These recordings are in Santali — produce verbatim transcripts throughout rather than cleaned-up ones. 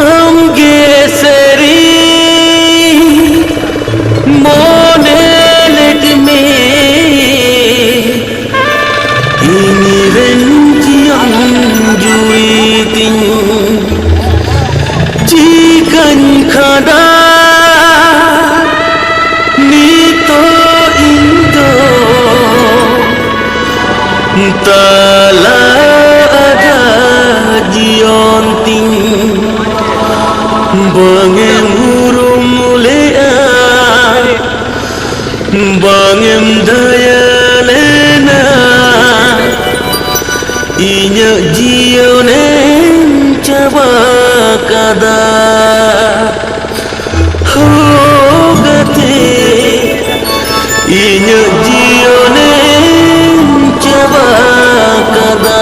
ᱟᱢ ᱜᱮ ᱥᱟᱹᱨᱤ ᱢᱚᱱᱮ ᱞᱮᱫ ᱢᱮ, ᱤᱧ ᱨᱮᱱ ᱡᱤᱭᱚᱱ ᱡᱩᱨᱤ ᱛᱤᱧ ᱪᱤᱠᱟᱹᱧ ᱠᱷᱟᱸᱰᱟ ᱱᱤᱛᱚᱜ ᱤᱧ ᱫᱚ ᱛᱟᱞᱟ ᱟᱫᱷᱟ ᱡᱤᱭᱚᱱ ᱛᱤᱧ ᱵᱟᱝ ᱮᱢ ᱩᱨᱩᱢ ᱞᱮᱜᱼᱟ, ᱵᱟᱝ ᱮᱢ ᱫᱟᱭᱟ ᱞᱮᱱᱟ, ᱤᱧᱟᱹᱜ ᱡᱤᱭᱚᱱᱮᱢ ᱪᱟᱵᱟ ᱠᱟᱫᱟ᱾ ᱦᱳ ᱜᱟᱛᱮ, ᱤᱧᱟᱹᱜ ᱡᱤᱭᱚᱱᱮᱢ ᱪᱟᱵᱟ ᱠᱟᱫᱟ᱾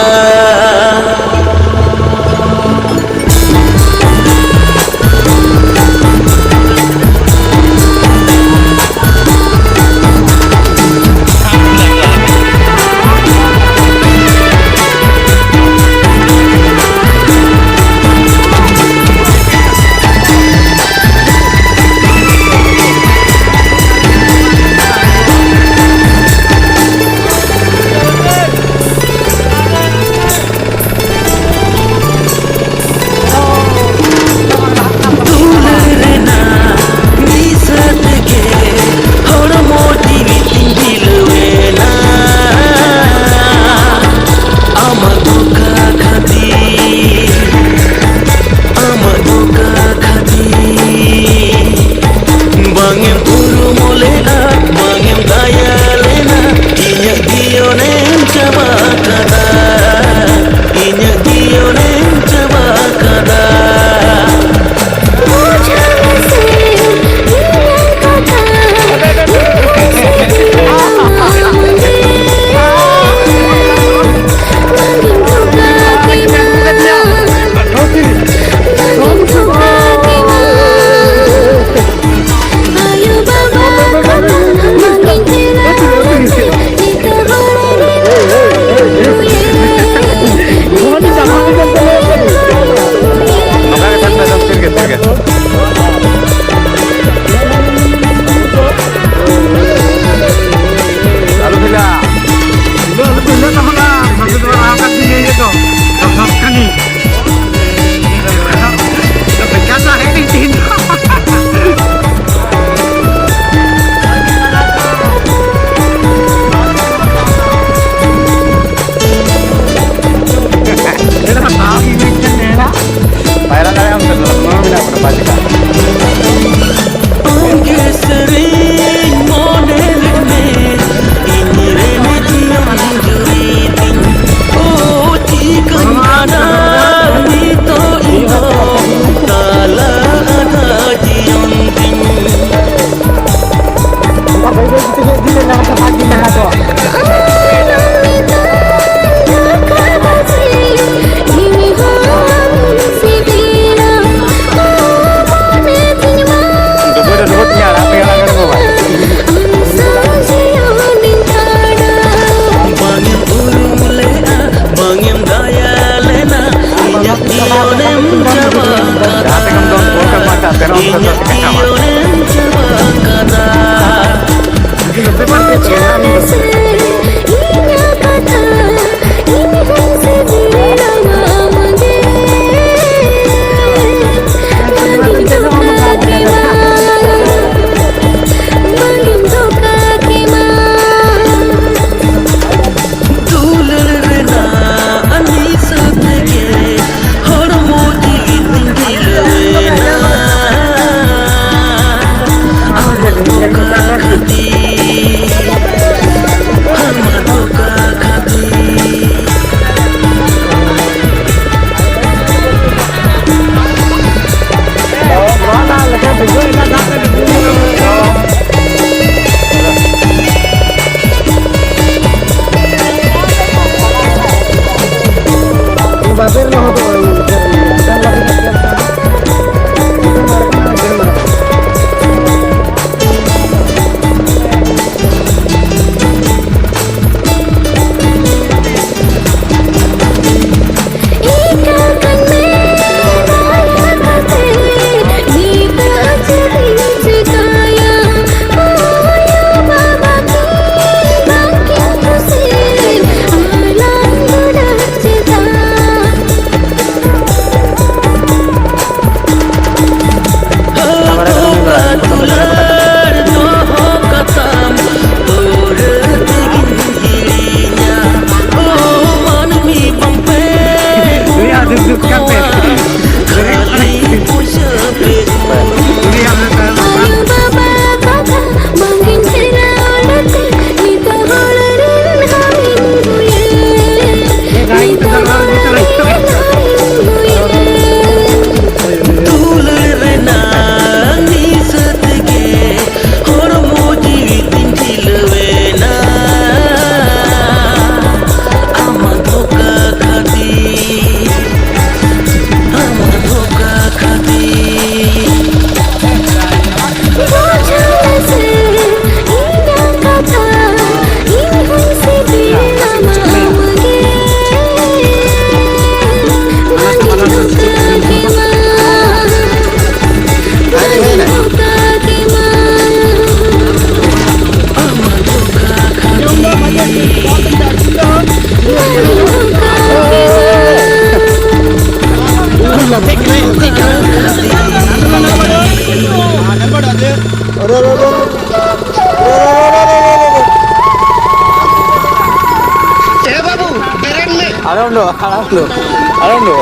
I don't know. I don't know.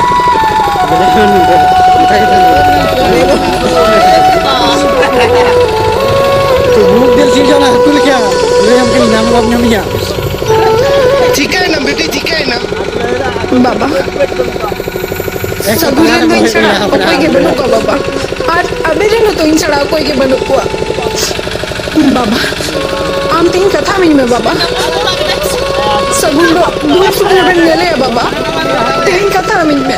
ᱛᱚ ᱢᱩᱠ ᱫᱮᱞ ᱥᱤᱨᱡᱚᱱᱟ ᱦᱟᱹᱠᱩ ᱞᱮᱠᱟ᱾ ᱞᱟᱹᱭᱟᱢ ᱠᱟᱹᱱᱟᱹᱧ, ᱧᱟᱢ ᱵᱟᱢ ᱧᱟᱢᱮᱭᱟ᱾ ᱪᱤᱠᱟᱹᱭᱮᱱᱟᱢ ᱵᱤᱴᱤ, ᱪᱤᱠᱟᱹᱭᱮᱱᱟᱢ? ᱵᱟᱵᱟ, ᱥᱟᱹᱜᱩᱱ ᱨᱮᱱ ᱫᱚ ᱤᱧ ᱪᱷᱟᱲᱟ ᱚᱠᱚᱭ ᱜᱮ ᱵᱟᱹᱱᱩᱜ ᱠᱚᱣᱟ ᱵᱟᱵᱟ᱾ ᱟᱨ ᱟᱵᱮᱱ ᱨᱮᱱ ᱦᱚᱸᱛᱚ ᱤᱧ ᱪᱷᱟᱲᱟ ᱚᱠᱚᱭ ᱜᱮ ᱵᱟᱹᱱᱩᱜ ᱠᱚᱣᱟ᱾ ᱵᱟᱵᱟ, ᱟᱢ ᱛᱮᱦᱮᱧ ᱠᱟᱛᱷᱟ ᱟᱹᱢᱟᱹᱧ ᱢᱮ ᱵᱟᱵᱟ᱾ ᱥᱟᱹᱜᱩᱱ ᱫᱚ ᱫᱩᱨ ᱥᱩᱯᱩᱨ ᱵᱮᱱ ᱧᱮᱞᱮᱭᱟ ᱵᱟᱵᱟ᱾ ᱛᱮᱦᱮᱧ ᱠᱟᱛᱷᱟ ᱟᱹᱢᱟᱹᱧ ᱢᱮ᱾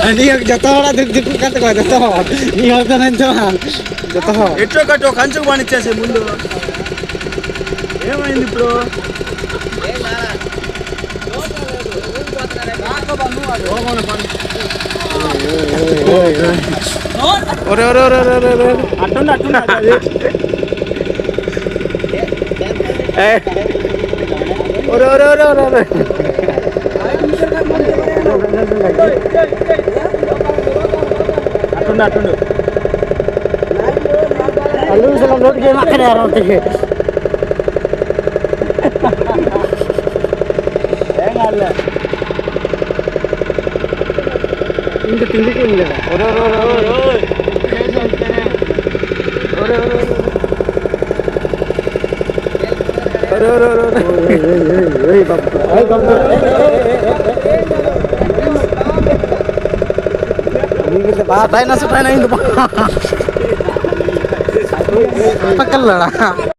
ᱟᱹᱰᱤ ᱦᱚᱲ, ᱡᱚᱛᱚ ᱦᱚᱲᱟᱜ ᱫᱩᱠ ᱫᱤᱠᱩᱜ ᱠᱟᱱ ᱛᱟᱠᱚᱣᱟ, ᱡᱚᱛᱚ ᱦᱚᱲ᱾ ᱢᱤᱫ ᱦᱚᱲ ᱫᱚ ᱢᱮᱱ ᱫᱚ ᱵᱟᱝ, ᱡᱚᱛᱚ ᱦᱚᱲ᱾ ᱮᱴᱳ ᱠᱟᱴᱳ ᱠᱟᱧᱪᱚ ᱵᱟᱹᱱᱤᱡ ᱪᱮ ᱥᱮ ᱢᱩᱱᱰᱚ᱾ ᱮᱢᱟᱭᱤᱱᱫᱤ ᱯᱨᱳ᱾ ᱚᱨᱮ, ᱚᱨᱮ, ᱚᱨᱮ, ᱚᱨᱮ, ᱚᱨᱮ, ᱚᱨᱮ᱾ ᱟᱴᱚᱱ, ᱟᱴᱚᱱ, ᱟᱴᱚᱱ᱾ ᱮ᱾ ᱚᱨᱮ, ᱚᱨᱮ, ᱚᱨᱮ, ᱚᱨᱮ, ᱚᱨᱮ᱾ ᱟᱴᱚᱱ, ᱟᱴᱚᱱ᱾ ᱟᱞᱩ ᱥᱟᱞᱟᱜ ᱞᱳᱰ ᱜᱮ ᱮᱢᱟᱜ ᱠᱟᱱᱟ ᱟᱨ ᱚᱱᱛᱮ ᱜᱮ᱾ ᱦᱮᱸ, ᱢᱟ ᱞᱟᱹᱭ᱾ ᱤᱧ ᱫᱚ ᱛᱤᱸᱜᱩ ᱠᱚᱜ ᱤᱧ ᱞᱟᱹᱭᱫᱟ᱾ ᱚᱨᱮ, ᱚᱨᱮ, ᱚᱨᱮ, ᱚᱨᱮ᱾ ᱚᱨᱮ, ᱚᱨᱮ, ᱚᱨᱮ᱾ ᱚᱨᱮ, ᱚᱨᱮ, ᱚᱨᱮ, ᱚᱨᱮ᱾ ᱳᱭ, ᱳᱭ, ᱳᱭ, ᱳᱭ, ᱵᱟᱵᱟ᱾ ᱳᱭ, ᱵᱟᱵᱟ᱾ ᱩᱱᱤ ᱜᱮ ᱵᱟᱝ ᱛᱟᱦᱮᱱᱟ ᱥᱮ ᱛᱟᱦᱮᱱᱟ, ᱤᱧ ᱫᱚ ᱵᱟᱝ᱾ ᱯᱟᱠᱟᱞ ᱞᱟᱲᱟ᱾